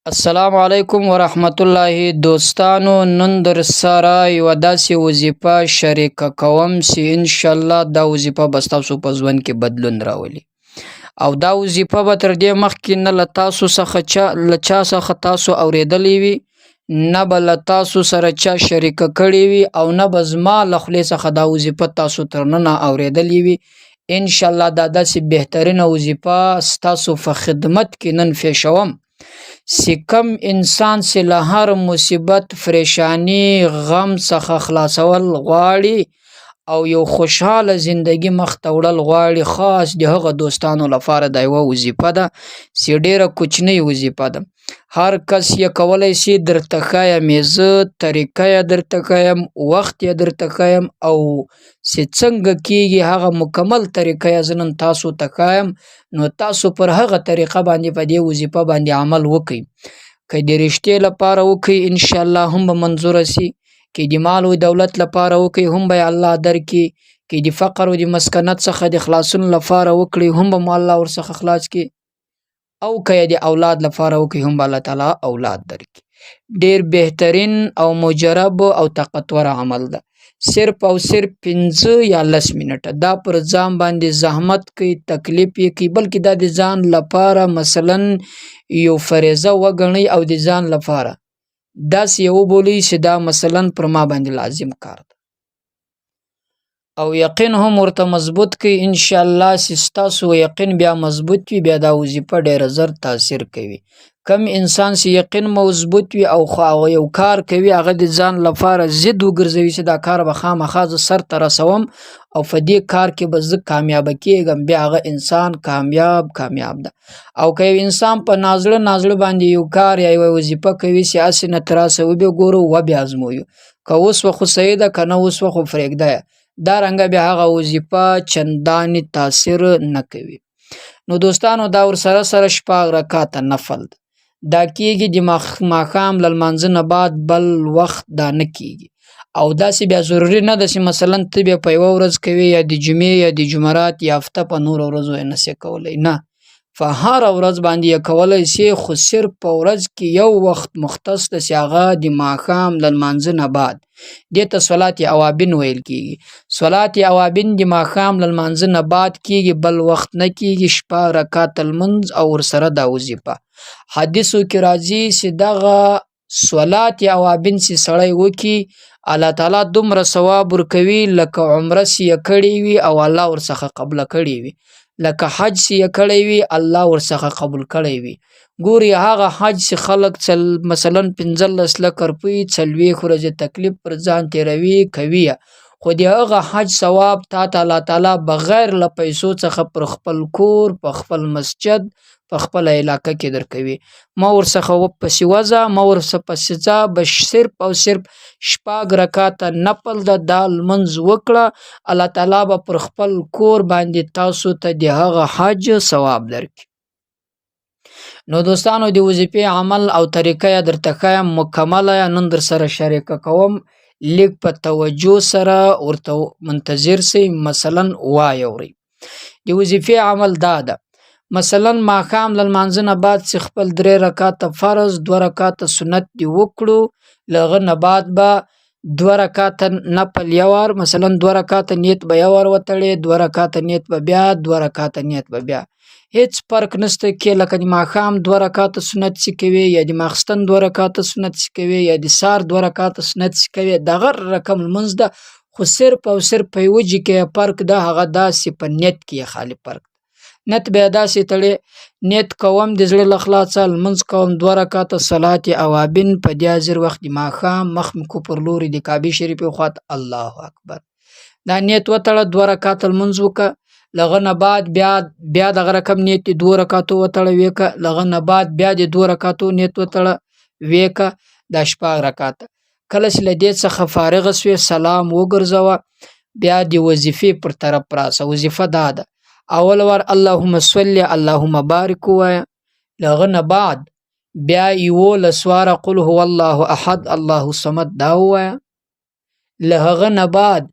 السلام علیکم ورحمت الله دوستانو، نن در سره یوه داسې وظیفه شریکه کوم چې انشاءالله دا وظیفه به ستاسو په ژوند کې بدلون راولي، او دا وظیفه به تر دې مخکې نه له تاسو څخه چا له چا څخه تاسو اورېدلې وي، نه به له تاسو سره چا شریکه کړې وي، او نه به زما له خولې څخه دا وظیفه تاسو تر ننه اورېدلې وي. انشاءالله دا داسې بهترینه وظیفه ستاسو په خدمت کې نن پیښوم چې کوم انسان چې له هر مصیبت، پریشانی، غم څخه خلاصول غواړي او یو خوشحاله زندگی مخته وړل غواړي، خاص د هغه دوستانو لپاره دا یوه وظیفه ده چې ډېره کوچنۍ وظیفه ده، هر کس یې کولی شي. درته ښایم یې زه، طریقه یې درته ښایم، وخت یې درته ښایم، او چې څنګه کیږي هغه مکمل طریقه یې زه نن تاسو ته ښایم. نو تاسو پر هغه طریقه باندې په دې وظیفه باندې عمل وکئ. که د رشتې لپاره وکئ، انشاءالله هم به منظوره سي. که د مال و دولت لپاره وکئ، هم به الله درکړي. که د فقر او د مسکنت څخه د خلاصون لپاره وکړئ، هم به مو الله ورڅخه خلاص کړي، او که د اولاد لپاره وکړي، هم به الله تعالی اولاد درکړي. ډیر بهترین او مجرب او طاقتور عمل ده. صرف او صرف 5 یا 10 منټه دا پر ځان باندې زحمت کوي، تکلیف یې کوي، بلکې دا د ځان لپاره مثلا یو فریضه وګڼئ، او د ځان لپاره داسې یې وبولئ چې دا مثلا پر ما باندې لازم کار ده، او یقین هم ورته مضبوط کړئ. انشاءالله چې ستاسو یقین بیا مضبوط وي، بیا دا وظیفه ډېره زر تاثیر کوي. کم انسان چې یقین مضبوط وي او خو هغه یو کار کوي، هغه د ځان لپاره ضد وګرځوي چې دا کار به خامخا زه سر ته رسوم او په دې کار کې به زه کامیابه کېږم، بیا هغه انسان کامیاب ده. او که یو انسان په نازړه نازړه باندې یو کار یا یوه وظیفه کوي چې هسې نه تر راسه وبې ګورو وبې ازمویو، که وسوه خو صحیح ده، که نه وسوه خو پرېږده یې، دا رنګه بیا هغه وظیفه چندانې تاثیر نه کوي. نو دوستانو، دا ورسره سره 6 رکعاته نفل ده، دا کیږي د ماښام له لمانځه نه بعد، بل وخت دا نه کیږي. او داسې بیا ضروري نه ده چې مثلا ته بیا په یوه ورځ کوې، یا د جمعې یا د جمعرات یا هفته، په نورو ورځو یې نسې کولی. نه، په هره ورځ باندې یې کولی شي، خو صرف په ورځ کې یو وخت مختص ده چې هغه د ماښام له لمانځه نه بعد. دې ته صلات اوابین ویل کیږي. صلات اوابین د ماښام له لمانځه نه بعد کیږي، بل وخت نه کیږي. 6 رکعاته لمونځ او ورسره دا وظیفه. حدیثو کې راځي چې دغه صلات اوابین چې سړی وکړي، الله تعالی دومره ثواب ورکوي لکه عمره چې یې کړې وي او الله ورڅخه قبوله کړې وي، لکه حج چې یې کړی وي، الله ورڅخه قبول کړی وي. ګوري هغه حج چې خلک مثلا 15 لکه روپۍ 40 ورځې تکلیف پر ځان تېروي کوي، خو د هغه حج ثواب تا ته الله تعالی بغیر له پیسو څخه پر خپل کور، په خپل مسجد، په خپله علاقه کې درکوي. مه ورڅخه پسې وځه، مه ورڅخه پسې ځه، بس صرف او صرف 6 رکعاته نفل ده، دا لمونځ وکړه، الله تعالی به پر خپل کور باندې تاسو ته د هغه حج ثواب درکړي. نو دوستانو، د وظیفې عمل او طریقه یې درته ښایم، مکمله یې نن در سره شریکه کوم. لږ په توجه سره ورته منتظر سئ، مثلا وایورئ. د وظیفې عمل دا ده، مثلا ماښام له لمانځه نه بعد چې خپل 3 رکعاته فرض، 2 رکعاته سنت دې وکړو، له هغه نه بعد به 2 رکعاته نفل یو وار، مثلا 2 رکعاته نیت به یو وار وتړې، 2 رکعاته نیت به بیا، 2 رکعاته نیت به بیا، هیڅ فرق نشته کې لکه د ماښام 2 رکعاته سنت چې کوې، یا د ماخستن 2 رکعاته سنت چې کوې، یا د سهار 2 رکعاته سنت چې کوې، دغه رقم لمونځ ده، خو صرف او صرف په یوه جي کې فرق ده، هغه داسې په نیت کې یې خالي فرق ده. نیت بیا داسې تړې، نیت کوم د زړه له خلاصه لمونځ کوم 2 رکعاته صلات اوابین په دې حاضر وخت د ماښام، مخ مې کو پر لوري د کعبې شریفې خواته، الله اکبر. دا نیت وتړه، 2 رکعاته لمونځ وکړه، له هغه نه بعد بیا دغه رقم نیت د 2 رکعاتو وتړه ویکه، له هغه نه بعد بیا د 2 رکعاتو نیت وتړه ویکه، دا 6 رکعاته. کله چې له دې څخه فارغ سوې، سلام وګرځوه، بیا د وظیفې پر طرف راسه. وظیفه دا ده، اول وار اللهم صل اللهم بارک ووایه، له هغه نه بعد بیا 11 واره قل هو الله احد الله الصمد دا ووایه، له هغه نه بعد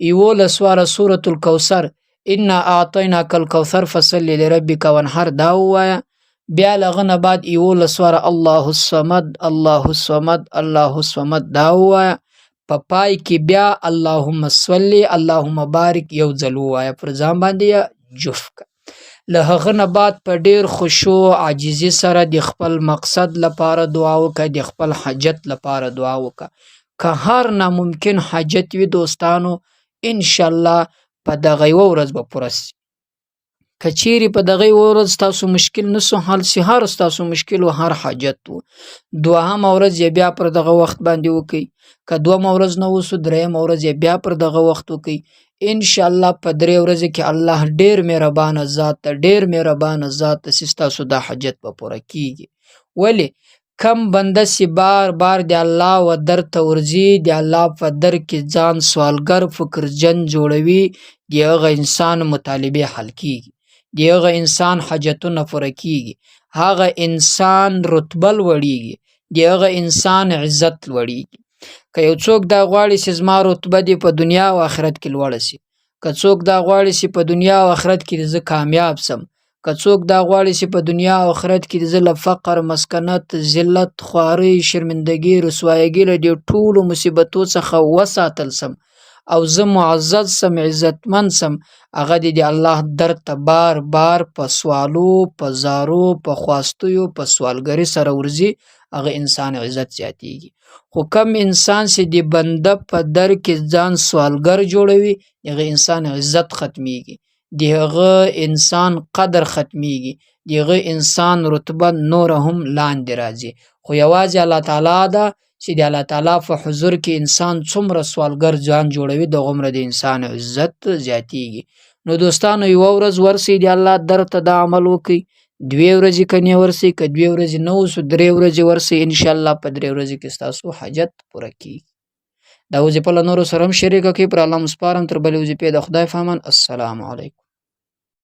11 واره سورة الکوثر انا اعطیناک الکوثر فصل لربک وانحر دا ووایه، بیا له هغه نه بعد 11 واره الله الصمد، الله الصمد، الله الصمد دا ووایه. په پای کې بیا اللهم صلی اللهم بارک یو ځل ووایه، پر ځان باندې یې جوف کړه. له هغه نه بعد په ډېر خشوع عاجزي سره د خپل مقصد لپاره دعا وکړه، د خپل حاجت لپاره دعا وکړه. که هر ناممکن حاجت وي دوستانو، انشاءالله په دغه یوه ورځ به پوره سي. که چیرې په دغه یوه ورځ ستاسو مشکل نه سو حل سي، هر ستاسو مشکل و هر حاجت و، دوهمه ورځ یې بیا پر دغه وخت باندې وکئ. که دوهمه ورځ نه وسو، درېیمه ورځ یې بیا پر دغه وخت وکئ. انشاءالله په درې ورځې کې الله ډېر مهربانه ذات ده، ډېر مهربانه ذات ده چې ستاسو دا حاجت به پوره کیږي. ولې کم بنده سي بار بار د الله و در ته ورځي، د الله په در کې ځان سوالګر فکرجن جوړوي، د هغه انسان مطالبې حل کیږي، د هغه انسان حاجتونه پوره کیږي، هغه انسان رتبه لوړیږي، د هغه انسان عزت لوړیږي. که یو څوک دا غواړي چې زما رتبه دې په دنیا او آخرت کې لوړه سي، که څوک دا غواړي چې په دنیا او آخرت کې زه کامیاب سم، که څوک دا غواړي چې په دنیا او آخرت کې زه له فقر، مسکنت، ذلت، خوارۍ، شرمندګي، رسوایګي له دې ټولو مصیبتو څخه وساتل سم او زه معزز سم، عزتمند سم، هغه دې د الله در ته بار بار په سوالو، په زارو، په خواستیو، په سوالګري سره ورځي، هغه انسان عزت زیاتیږي. خو کم انسان چې د بنده په در کې ځان سوالګر جوړوي، هغه انسان عزت ختمیږي، د هغه انسان قدر ختمیږي، د هغه انسان رتبه نوره هم لاندې راځي. خو یوازې الله تعالی ده چې د الله تعالی په حضور کې انسان څومره سوالګر ځان جوړوي، دغومره د انسان عزت زیاتیږي. نو دوستانو، یوه ورځ ورسئ د الله در ته دا عمل وکئ، دوې ورځې که نه ورسئ، که دوې ورځې نه وسو، درې ورځې ورسئ، انشاءالله په درې ورځې کې ستاسو حاجت پوره کیږي. دا وظیفه له نورو سره هم شریکه کړئ. پر الله مو سپارم. تر بلې وظیفې د خدای په امان. السلام علیکم.